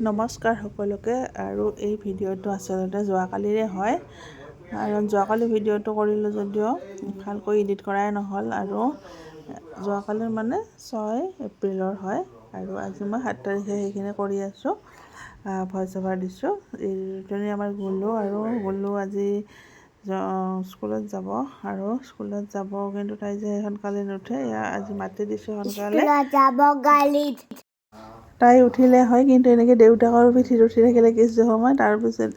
নমস্কাৰ সকলোকে। আৰু এই ভিডিঅ'টো আচলতে যোৱাকালিৰে হয়, কাৰণ যোৱাকালি ভিডিঅ'টো কৰিলোঁ যদিও ভালকৈ এডিট কৰাই নহ'ল। আৰু যোৱাকালিৰ মানে 6 এপ্ৰিলৰ হয়, আৰু আজি মই 7 তাৰিখে সেইখিনি কৰি আছোঁ, ভইচ অভাৰ দিছোঁ। এইজনী আমাৰ গুলো, আৰু গুলো আজি স্কুলত যাব, আৰু স্কুলত যাব কিন্তু তাই যে সোনকালে নুঠে, এয়া আজি মাতি দিছোঁ সোনকালে। যাব গালিত। তাই উঠিলে হয়, কিন্তু এনেকৈ দেউতাকৰ পিঠিত উঠি থাকিলে কিছু সময়, তাৰপিছত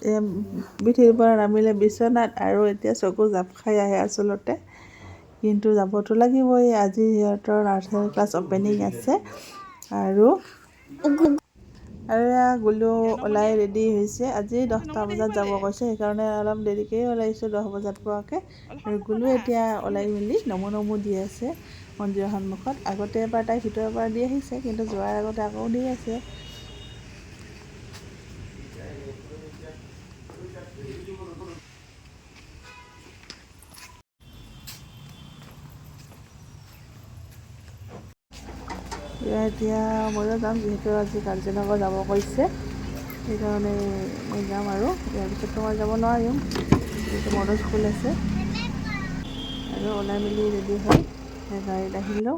পিঠিৰ পৰা নামিলে বিচনাত, আৰু এতিয়া চকু জাপ খাই আহে আচলতে, কিন্তু যাবতো লাগিবই। আজি সিহঁতৰ নাৰ্চাৰী ক্লাছ অ'পেনিং আছে। আৰু আৰু এয়া গুলো ওলাই ৰেডি হৈছে। আজি 10টা বজাত যাব কৈছে, সেইকাৰণে অলপ দেৰিকেই ওলাইছোঁ, 10 বজাত পোৱাকৈ। আৰু গুলো এতিয়া ওলাই মেলি নমো নমো দি আছে মন্দিৰৰ সন্মুখত। আগতে এবাৰ তাই ভিতৰৰ পৰা দি আহিছে, কিন্তু যোৱাৰ আগতে আকৌ দি আছে। এতিয়া ময়ো যাম, যিহেতু আজি গাৰ্জেনকো যাব কৈছে, সেইকাৰণে মই যাম। আৰু ইয়াৰ পিছততো মই যাব নোৱাৰিম, যিহেতু মোৰো স্কুল আছে। আৰু ওলাই মেলি ৰেডি হৈ গাড়ীত আহিলোঁ,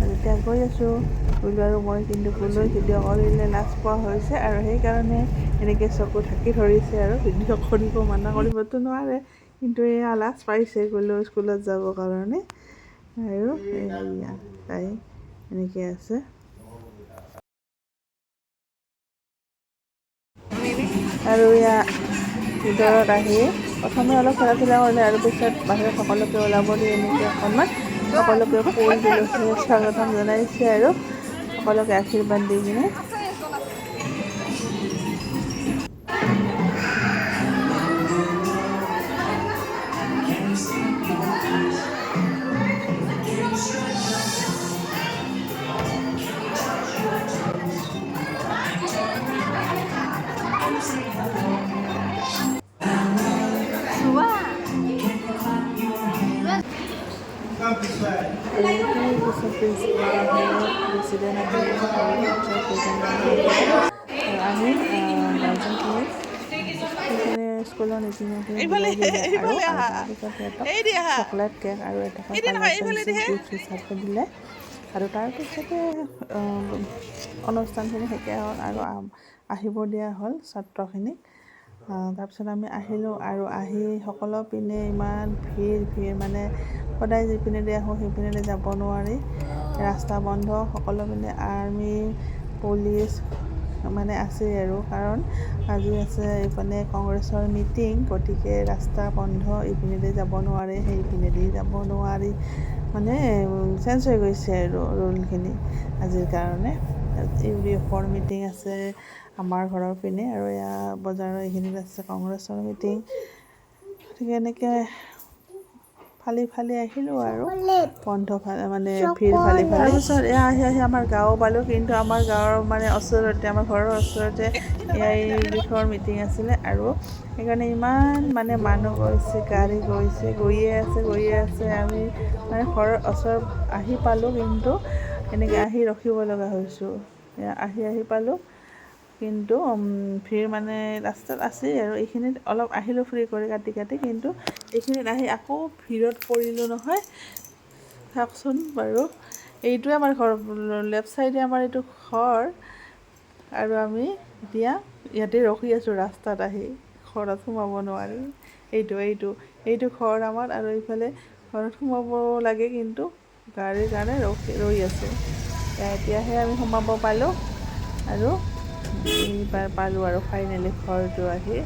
আৰু এতিয়া গৈ আছোঁ গুলো আৰু মই। কিন্তু গুলোৱে ভিডিঅ' কৰিলে লাজ পোৱা হৈছে, আৰু সেইকাৰণে এনেকৈ চকু ঢাকি ধৰিছে, আৰু ভিডিঅ' কৰিব মানা কৰিবতো নোৱাৰে, কিন্তু এয়া লাজ পাইছে গুলো স্কুলত যাবৰ কাৰণে। আৰু এয়া তাই এনেকৈ আছে। আৰু এয়া ভিতৰত আহি প্ৰথমে অলপ খেলা ধূলা কৰিলে, আৰু পিছত বাহিৰত সকলোকে ওলাব দি এনেকৈ অকণমান সকলোকে ফুল তুলসী স্বাগতম জনাইছে, আৰু সকলোকে আশীৰ্বাদ দি কিনে। এইখিনিৰ পিছত প্ৰিন্সিপাল আহিলে, প্ৰেচিডেণ্ট আহিলে, আৰু টিচাৰ কেইজনমান আহিলে, আহি গাৰ্জেনখিনিক সেইখিনি স্কুলৰ নীতি নিয়মখিনি বুজাই দিলে। আৰু তাৰপিছত সিহঁতক চকলেট, কেক আৰু এটকা কালাৰ পেঞ্চিল গিফ্ট হিচাপে দিলে। আৰু তাৰপিছতে অনুষ্ঠানখিনি শেষেই হ'ল, আৰু আহিব দিয়া হ'ল ছাত্ৰখিনিক। তাৰপিছত আমি আহিলোঁ, আৰু আহি সকলো পিনে ইমান ভিৰ ভিৰ, মানে সদায় যিপিনেদি আহোঁ সেইপিনেদি যাব নোৱাৰি, ৰাস্তা বন্ধ, সকলো পিনে আৰ্মি পুলিচ মানে আছেই। আৰু কাৰণ আজি আছে এইপিনে কংগ্ৰেছৰ মিটিং, গতিকে ৰাস্তা বন্ধ, এইপিনেদি যাব নোৱাৰে, সেইপিনেদি যাব নোৱাৰি, মানে চেঞ্জ হৈ গৈছে আৰু ৰুলখিনি আজিৰ কাৰণে। ইউ ডি এফৰ মিটিং আছে আমাৰ ঘৰৰ পিনে, আৰু এয়া বজাৰৰ এইখিনিত আছে কংগ্ৰেছৰ মিটিং। গতিকে এনেকৈ ফালি ফালি আহিলোঁ আৰু বন্ধ মানে ভিৰ ফালি ফালি। তাৰপিছত এয়া আহি আহি আমাৰ গাঁও পালোঁ, কিন্তু আমাৰ গাঁৱৰ মানে ওচৰতে, আমাৰ ঘৰৰ ওচৰতে এ I ডিফৰ মিটিং আছিলে, আৰু সেইকাৰণে ইমান মানে মানুহ গৈছে, গাড়ী গৈছে, গৈয়ে আছে, গৈয়ে আছে। আমি মানে ঘৰৰ ওচৰত আহি পালোঁ, কিন্তু এনেকৈ আহি ৰখিব লগা হৈছোঁ। এয়া আহি আহি পালোঁ, কিন্তু ভিৰ মানে ৰাস্তাত আছেই। আৰু এইখিনিত অলপ আহিলোঁ ফ্ৰী কৰি কাটি কাটি, কিন্তু এইখিনিত আহি আকৌ ভিৰত পৰিলোঁ নহয়। চাওকচোন বাৰু, এইটোৱে আমাৰ ঘৰ, লেফ্ট ছাইডে আমাৰ এইটো ঘৰ, আৰু আমি এতিয়া ইয়াতে ৰখি আছোঁ ৰাস্তাত আহি, ঘৰত সোমাব নোৱাৰি। এইটো এইটো এইটো ঘৰ আমাৰ, আৰু এইফালে ঘৰত সোমাব লাগে, কিন্তু গাড়ীৰ কাৰণে ৰৈ আছোঁ। এতিয়াহে আমি সোমাব পালোঁ, আৰু এইবাৰ পালোঁ আৰু ফাইনেলি ঘৰটো আহি।